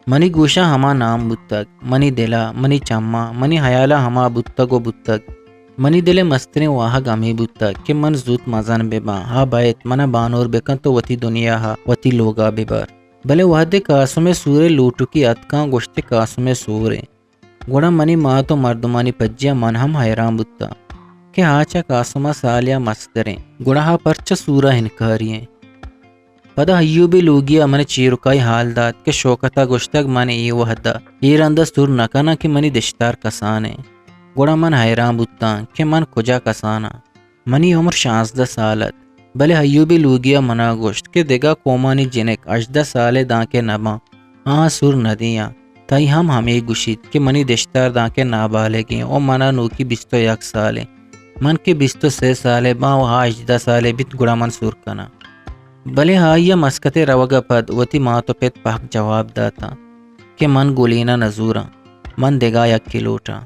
منی گوشاں ہما نام بوتگ، منی دل ءَ، منی چماں، منی ہیال ءَ ہما بوتگ ءُ بوتگ۔ منی دل ءِ مستریں واہگ ہمے بوتگ کہ من زوت مزن بہ باں، آ بئیت، من ءَ بانور بہ کنت ءُ وتی دنیا ءَ، وتی لوگ ءَ بہ بر۔ بلے وہدے کاسم ءِ سور ءِ لوٹکی اتکاں، گوشت ئے کاسم ءِ سور ایں۔ گڑا منی مات ءُ مردمانی پجیا من ہم حیران بوتاں کہ آ چہ کاسم ءَ سالیا مستر ایں، گڑا آ پرچا سور ءَ انکاری ایں؟ پدا ایوبی لوگی ءَ من چیرکائی حال دات کہ شوکت ءَ گوشتگ من اے وہد ءَ اے رند ءَ سور نہ کناں کہ منی دشتار کسان ایں۔ گڑا من حیران بوتاں کہ من کجا کسان آں۔ منی عمر شانزدہ سال ات، بلے ایوبی لوگی ءَ من ءَ گوشت کہ دگہ قومانی جنک ہژدہ سال ءَ دانکہ نہ باں، آہاں سور نہ دیاں۔ تئی ہم ہمے گوشیت کہ منی دشتار دانکہ نابالغ ایں ءُ من ءَ نوکی بیست ءُ یک سال ایں۔ من کہ بیست ءُ سے سال ءَ باں ءُ آ ہژدہ سال ءَ بیت، گڑا من سور کناں۔ بلے آئی ءَ مسکت ءَ روگ ءَ پد وتی مات ءُ پت پہک جواب داتاں کہ من گلین ءَ نہ زوراں، من دگہ یکے لوٹاں۔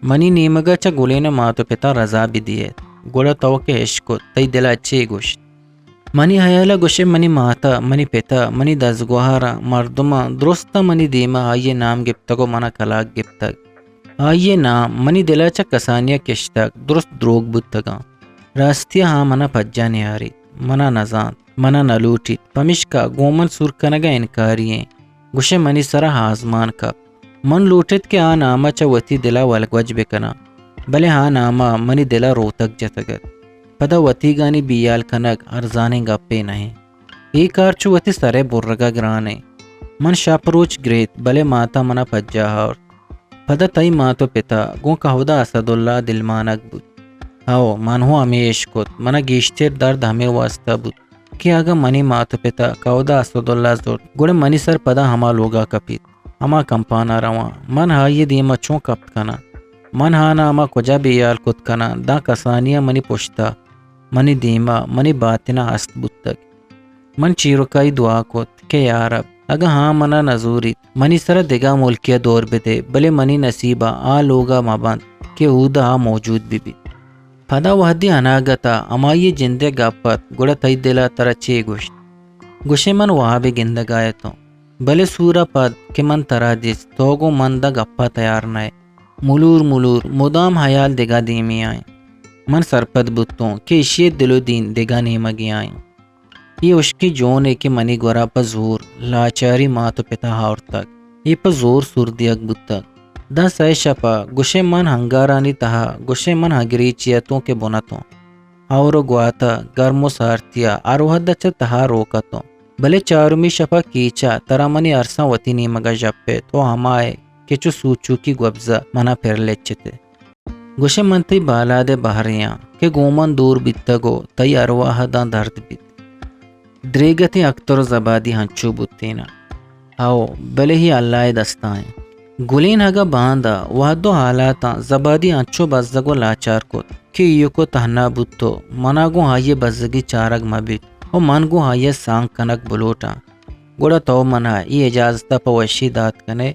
منی نیمگ ءَ چہ گلین ءِ مات ءُ پتاں رضا بہ دیئیت۔ گڑا تو کہ اشکت، تئی دل ءَ چے گوشت؟ منی ہیال ءَ گوشئے منی مات ءَ، منی پت ءَ، منی دزگوہاراں، مردماں، درستاں منی دیم ءَ آئی ءِ نام گپتگ ءُ من ءَ کلاگ گپتگ۔ آئی ءِ نام منی دل ءَ چہ کسانی ءَ کشتگ، درست دروگ بوتگاں۔ راستی ءَ آ من ءَ پجا نیاریت، من ءَ نہ زانت، من ءَ نہ لوٹیت، پمیشکا گوں من سور کنگ ءَ انکاری ایں۔ گوشئے منی سر ءَ آزمان کپت۔ من لوٹت کہ آ نام ءَ چہ وتی دل ءَ ولگوج بہ کناں، بلے آ نام ءَ منی دل ءَ روتگ جتگ ات۔ پدا وتیگانی بیال کنگ ارزانیں گپے نہ انت۔ اے کار چو وتی سر ءِ برگ ءَ گران انت۔ من شپ روچ گریت، بلے مات ءَ من ءَ پجاہ آورت۔ پدا تئی مات ءُ پت ءَ گوں کہودا اسداللہ ءَ دلمانگ بوت۔ ہئو، من ہوں ہمے اش کت۔ من ءَ گیشتر درد ہمے واستا بوت کہ اگاں منی مات ءُ پت ءَ کہودا اسداللہ زرت، گڑا منی سر پدا ہما لوگ ءَ کپیت، ہما کمپان ءَ رواں۔ من آئی ءِ دیم ءَ چون کپت کناں؟ من آ نام ءَ کجا بے ہیال کت کناں؟ داں کسانی ءَ منی پشت ءَ، منی دیم ءَ، منی باتن ءَ ہست بوتگ۔ من چیرکائی دعا کت کہ یا رب، اگاں آ من ءَ نہ زوریت، منی سر ءَ دگہ ملکے ءَ دور بدے، بلے منی نصیب ءَ آ لوگ ءَ مہ بنت کہ اودا آ موجود بہ بیت۔ پدا وہدے اناگت ءَ ہمائی ءِ جند ءِ گپ ات، گڑا تئی دل ءَ ترا چے گوشت؟ گوشئے من واب ءَ گندگ ءَ اتوں، بلے سور ءَ پد کہ من ترا دیست، تو گوں من داں گپ ءَ تیار نہ ئے۔ ملور ملور، مدام ہیال دگہ دیمے ءَ انت۔ من سرپد بوتوں کہ ایشی ءِ دل ءُ دین دگہ نیمگے ءَ انت۔ اے ہشکیں جونے کہ منی گورا پہ زور لاچاری مات ءُ پت ءَ آورتگ، اے پہ زور سور دیگ بوتگ۔ داں سئے شپ ءَ گوشئے من ہنگارانی تہا، گوشئے من ہگریچی اتوں کہ بن اتوں۔ ہئور ءُ گوات ءَ، گرم ءُ سارتی ءَ، ہر وہد ءَ چہ تہا روک اتوں۔ بلے چارمی شپ ءَ کیچ ءَ ترا منی ارساں وتی نیمگ ءَ ژپت ءُ ہمائے کہ چو سوچوکی گوبز ءَ من ءَ پر لچت ئے۔ گوشئے من تئی بالاد ءِ بہرے آں کہ گوں من دور بیتگ ءُ تئی ارواہ ءَ داں درد بیت۔ دریگتیں اکتر ءُ زبادی ہنچو بوتیناں۔ ہئو، بلے اے اللہ ءِ دست ءَ انت۔ گلین اگاں باندا وہد ءُ حالاتاں زبادی انچو بزگ ءُ لاچار کت کہ ایوک ءُ تہنا بوت ءُ من ءَ گوں آئی ءِ بزگی چارگ مہ بیت ءُ من گوں آئی ءَ سانگ کنگ بلوٹاں، گڑا تو من ءَ اے اجازت ءَ پہ وشی دات کن ئے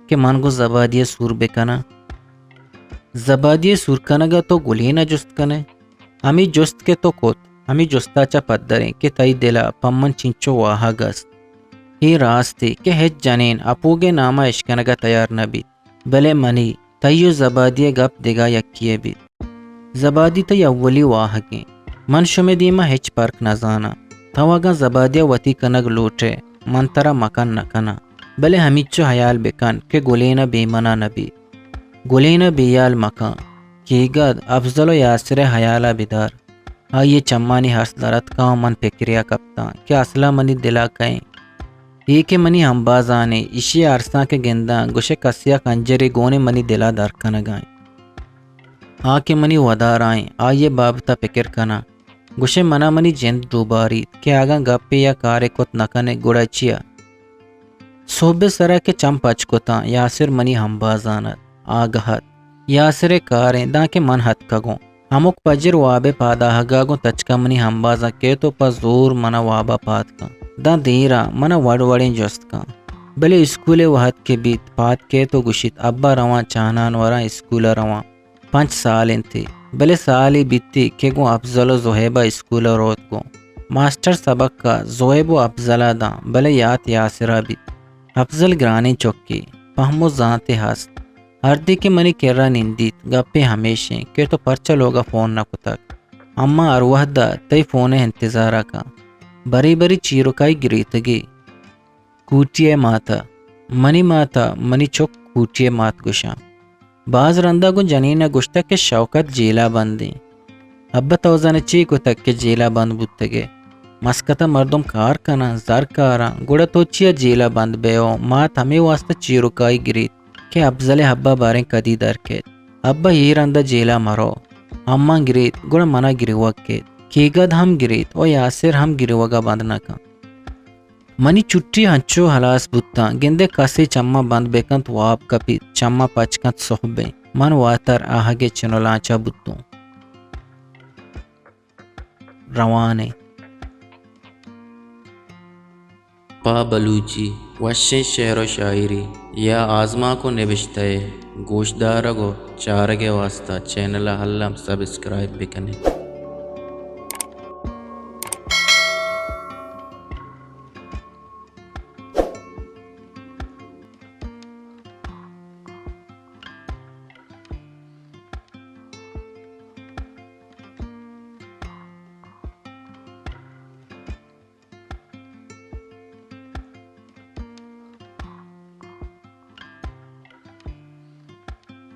کہ من گوں زبادی ءَ سور بہ کناں؟ زبادی ءِ سور کنگ ءَ تو گلین ءَ جست کن ئے؟ ہمے جست کہ تو کت، ہمے جست ءَ چہ پدر انت کہ تئی دل ءَ پہ من چنچو واہگ است۔ اے راستے کہ ہچ جنین اپوگ ءِ نام ءَ اشکنگ ءَ تیار نہ بیت، بلے منی، تئی ءُ زبادی ءِ گپ دگہ یکے ءَ بیت۔ زبادی تئی اولی واہگ انت۔ من شمئے دیم ءَ ہچ پرک نہ زاناں۔ تو اگاں زبادی ءَ وتی کنگ لوٹ ئے، من ترا مکن نہ کناں، بلے ہمینچو ہیال بہ کن کہ گلین ءَ بے من ءَ نہ بیت۔ گلین ءَ بے ہیال مکن۔ کیگد، افضل ءُ یاسر ءِ ہیال ءَ بدار۔ آئی ءِ چمانی ارس در اتکاں ءُ من پکرے ءَ کپتاں کہ اسل ءَ منی دل ءَ کئے انت؟ اے کہ منی ہمبازان انت، ایشی ءِ ارساں کہ گنداں، گوشئے کسے ءَ کنجرے گون انت منی دل ءَ در کنگ ءَ انت۔ آ کہ منی ودار ءَ انت، آئی ءِ بابت ءَ پکر کناں۔ گوشئے من ءَ منی جند ڈوباریت کہ اگاں گپے یا کارے کت نہ کن ئے، گڑا چیا؟ سہب ءِ سر ءَ کہ چم پچ کتاں، یاسر منی ہمبازان ات، آگہ ات۔ یاسر ءِ کار انت، دانکہ من اتکگوں۔ ہمک پجر واب ءِ پادآہگ ءَ گوں تچکا منی ہمبازاں کیت ءُ پہ زور من ءَ واب ءَ پاد کنت۔ داں دیر ءَ من ءَ وڑ وڑیں جست کنت۔ بلے اسکول ءِ وہد کہ بیت، پاد کیت ءُ گوشیت، ابا رواں چاہنان وراں، اسکول ءَ رواں۔ پنچ سال انت، بلے سالے بیت کہ گوں افضل ءُ زہیب ءَ اسکول ءَ روت گوں۔ ماسٹر سبق ءَ زہیب ءُ افضل ءَ داں، بلے یات یاسر ءَ بیت۔ افضل گرانیں چکے، پہم و زانتے ہست۔ ہردے کہ منی کرا نندیت، گپے ہمیشیں کہ تو پرچا لوگا فون نہ کتگ؟ اما ہر وہدا تئی فونے انتظارا کن۔ برے برے چیرکائی گریتگے۔ کوٹی ء مات ء۔ منی مات ء منی چک کوٹی ء مات گوشاں۔ باز رندا گوں جنین ء گوشتگ کہ شوکت جیلا بندیں۔ ابا تو زانے چی کتگ کہ جیلا بند بوتگے؟ مسکت ء مردم کار کناں، زر کاراں، گڑا تو چیا جیلا بند بئے؟ او مات ہمے واسطہ چیرکائی گریت کہ افضل ء ابا باریں کدی در کیت۔ ابا اے رندا جیلا مرو۔ اماں گریت، گڑا منا گریوگ کیت۔ کیگد ہم گریت و یاسر ہم گریوگا بند نہ کنت۔ منی چھٹی انچو ہلاس بوتاں، گندے کسے چماں بند بکنت واب کپیت، چماں پچ کنت سہبیں۔ من واتر آہگے چنلانچا بوتوں۔ روانے۔ پہ بلوچی وشیں شعر و شاعری یا آزمانک و نبشتہ ء گوشدارگ و چارگ ء واسطہ چینل ء الم سبسکرائب بکنیں۔